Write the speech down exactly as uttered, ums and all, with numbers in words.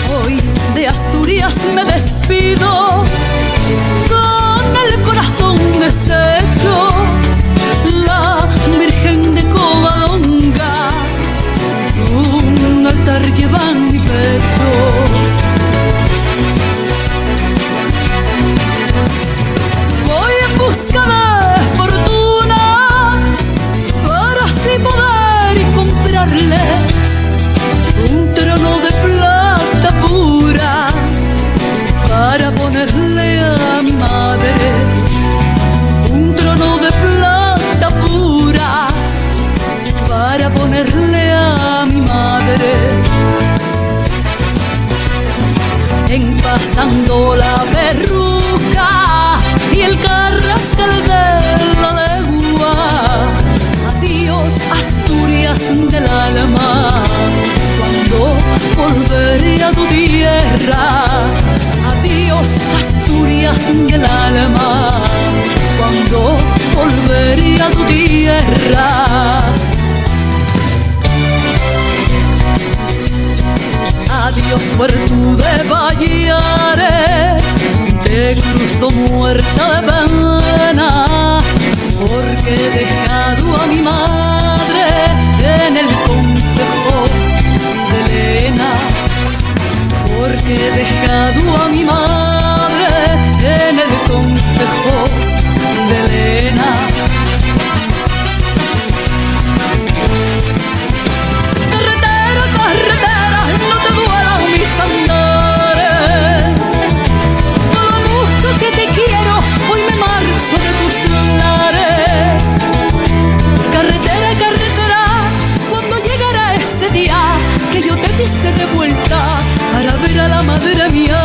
Hoy de Asturias me despido con el corazón deshecho, la Virgen de Covadonga, un altar lleva en mi pecho. Voy en busca de fortuna para así poder comprarle un trono de plata pura para ponerle a mi madre, un trono de plata pura para ponerle a mi madre. En pasando la Berruca y el Carrascal de la Legua, adiós, Asturias del alma, cuando volveré a tu tierra. Adiós, Asturias del alma, cuando volveré a tu tierra. Adiós, puertu de Payares, te cruzo muerta de pena, porque he dejado a mi madre en el concejo de Lena, porque he dejado a mi madre en el concejo de Lena. Carretera, carretera, no te duelan mis andares. Con lo mucho que te quiero, hoy me marcho de tus lares. Carretera, carretera, cuando llegará ese día que yo te quise de vuelta para ver a la madre mía